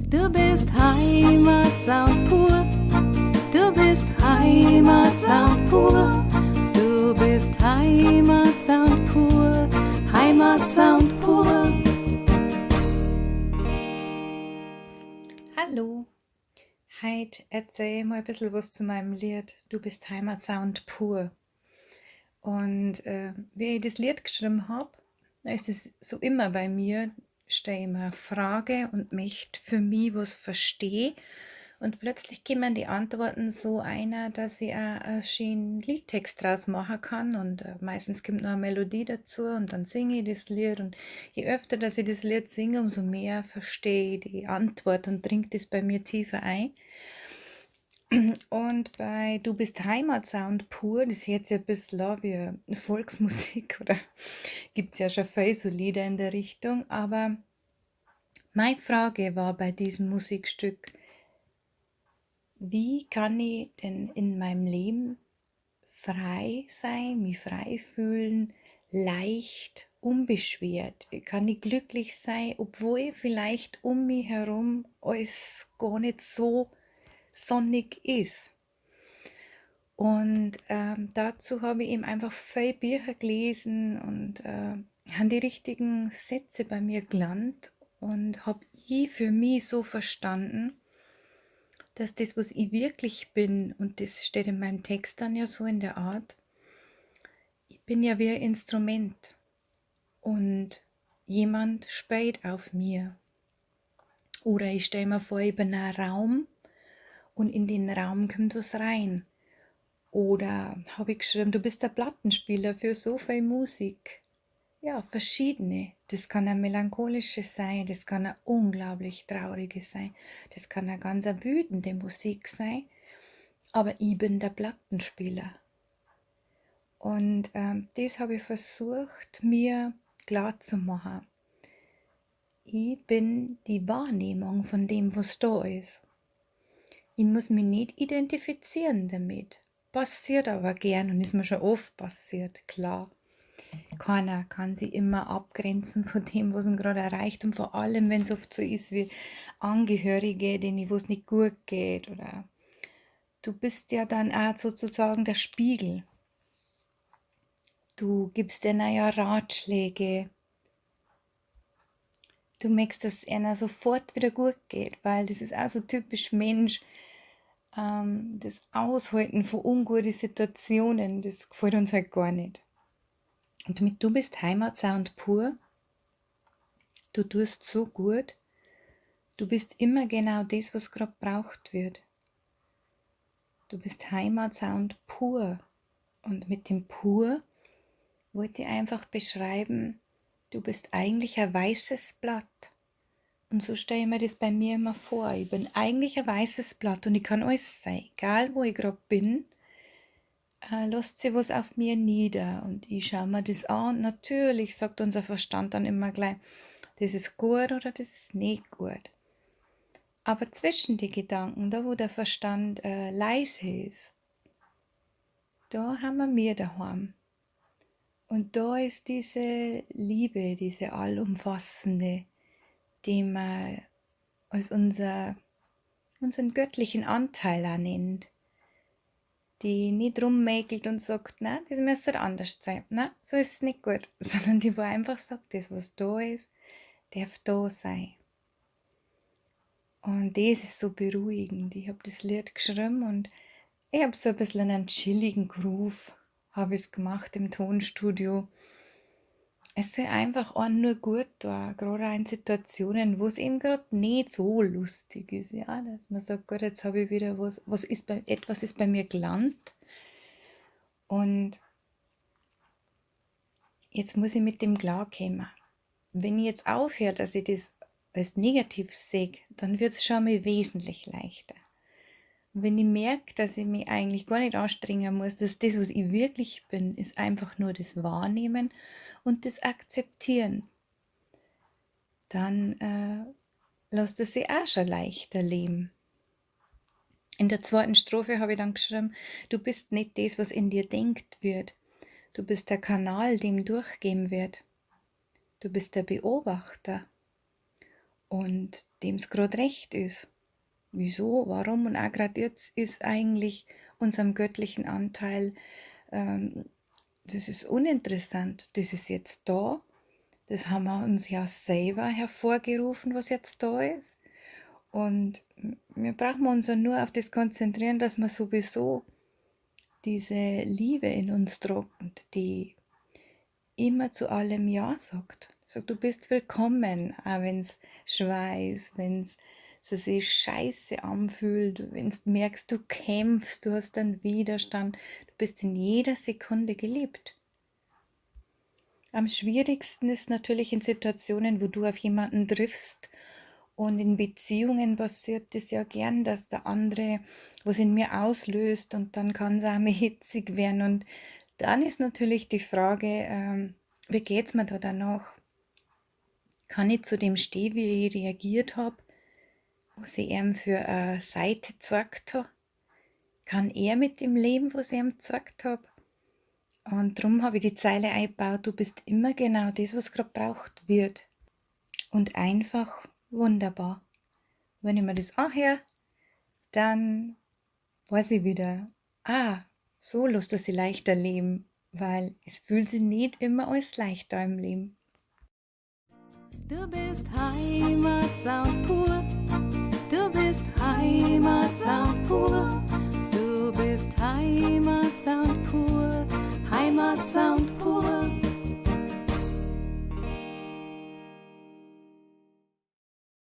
Du bist Heimatsound pur. Du bist Heimatsound pur. Du bist Heimatsound pur. Heimatsound pur. Hallo, heit erzähl ich mal ein bisschen was zu meinem Lied Du bist Heimatsound pur. Und wie ich das Lied geschrieben hab, da ist es so immer bei mir, stelle ich mir eine Frage und möchte für mich was verstehen. Und plötzlich kommen die Antworten so einer, dass ich auch einen schönen Liedtext draus machen kann. Und meistens kommt noch eine Melodie dazu und dann singe ich das Lied. Und je öfter, dass ich das Lied singe, umso mehr verstehe ich die Antwort und dringt das bei mir tiefer ein. Und bei Du bist Heimatsound pur, das hört sich ein bisschen an wie Volksmusik oder gibt's ja schon viel so Lieder in der Richtung, aber meine Frage war bei diesem Musikstück, wie kann ich denn in meinem Leben frei sein, mich frei fühlen, leicht, unbeschwert? Wie kann ich glücklich sein, obwohl vielleicht um mich herum alles gar nicht so sonnig ist? Und dazu habe ich eben einfach viele Bücher gelesen und haben die richtigen Sätze bei mir gelandet und hab ich für mich so verstanden, dass das, was ich wirklich bin, und das steht in meinem Text dann ja so in der Art, ich bin ja wie ein Instrument und jemand spielt auf mir. Oder ich stell mir vor, ich bin ein Raum und in den Raum kommt was rein. Oder hab ich geschrieben, du bist der Plattenspieler für so viel Musik. Ja, verschiedene. Das kann eine melancholische sein, das kann eine unglaublich traurige sein, das kann eine ganz wütende Musik sein, aber ich bin der Plattenspieler. Und das habe ich versucht, mir klar zu machen. Ich bin die Wahrnehmung von dem, was da ist. Ich muss mich nicht identifizieren damit. Passiert aber gern und ist mir schon oft passiert, klar. Keiner kann sich immer abgrenzen von dem, was ihn gerade erreicht, und vor allem, wenn's oft so ist wie Angehörige, denen wo's nicht gut geht, oder du bist ja dann auch sozusagen der Spiegel. Du gibst denen ja Ratschläge. Du möchtest, dass es einer sofort wieder gut geht, weil das ist auch so typisch Mensch, das Aushalten von unguten Situationen, das gefällt uns halt gar nicht. Und mit Du bist Heimatsound pur, du tust so gut, du bist immer genau das, was grad braucht wird. Du bist Heimatsound pur. Und mit dem pur wollte ich einfach beschreiben, du bist eigentlich ein weißes Blatt. Und so stelle ich mir das bei mir immer vor. Ich bin eigentlich ein weißes Blatt und ich kann alles sein, egal wo ich grad bin. Lasst sich was auf mir nieder und ich schau mir das an. Und natürlich sagt unser Verstand dann immer gleich, das ist gut oder das ist nicht gut. Aber zwischen die Gedanken, da wo der Verstand leise ist, da haben wir mir daheim. Und da ist diese Liebe, diese allumfassende, die man als unseren göttlichen Anteil auch nennt, die nicht rummäkelt und sagt, nein, das müsste anders sein, nein, so ist es nicht gut, sondern die, wo einfach sagt, das, was da ist, darf da sein. Und das ist so beruhigend. Ich hab das Lied geschrieben und ich hab so ein bisschen einen chilligen Groove, hab ich's gemacht im Tonstudio. Es soll einfach auch nur gut tun, gerade auch in Situationen, wo es eben grad nicht so lustig ist, ja, dass man sagt, gut, jetzt hab ich wieder was, was ist bei, etwas ist bei mir gelandet und jetzt muss ich mit dem klarkommen. Wenn ich jetzt aufhöre, dass ich das als negativ sehe, dann wird's schon mal wesentlich leichter. Und wenn ich merke, dass ich mich eigentlich gar nicht anstrengen muss, dass das, was ich wirklich bin, ist einfach nur das Wahrnehmen und das Akzeptieren, dann lässt es sich auch schon leichter leben. In der zweiten Strophe habe ich dann geschrieben, du bist nicht das, was in dir denkt wird. Du bist der Kanal, dem durchgehen wird. Du bist der Beobachter. Und dem es gerade recht ist. Wieso, warum und auch gerade jetzt ist eigentlich unserem göttlichen Anteil, das ist uninteressant, das ist jetzt da, das haben wir uns ja selber hervorgerufen, was jetzt da ist. Und wir brauchen uns ja nur auf das konzentrieren, dass wir sowieso diese Liebe in uns tragen, die immer zu allem Ja sagt. Sagt, du bist willkommen, auch wenn's schwer ist, wenn's so sich scheiße anfühlt, wenn's merkst, du kämpfst, du hast einen Widerstand, du bist in jeder Sekunde geliebt. Am schwierigsten ist natürlich in Situationen, wo du auf jemanden triffst, und in Beziehungen passiert das ja gern, dass der andere was in mir auslöst und dann kann es auch mal hitzig werden. Und dann ist natürlich die Frage, wie geht's mir da danach? Kann ich zu dem stehen, wie ich reagiert hab, was ich ihm für eine Seite gezeigt hab? Kann er mit dem leben, was ich ihm gezeigt hab? Und darum habe ich die Zeile eingebaut, du bist immer genau das, was grad braucht wird. Und einfach wunderbar. Wenn ich mir das anhöre, dann weiß ich wieder, so lässt es sich leichter leben, weil es fühlt sich nicht immer alles leichter im Leben. Du bist Heimatsound pur, du bist Heimatsound.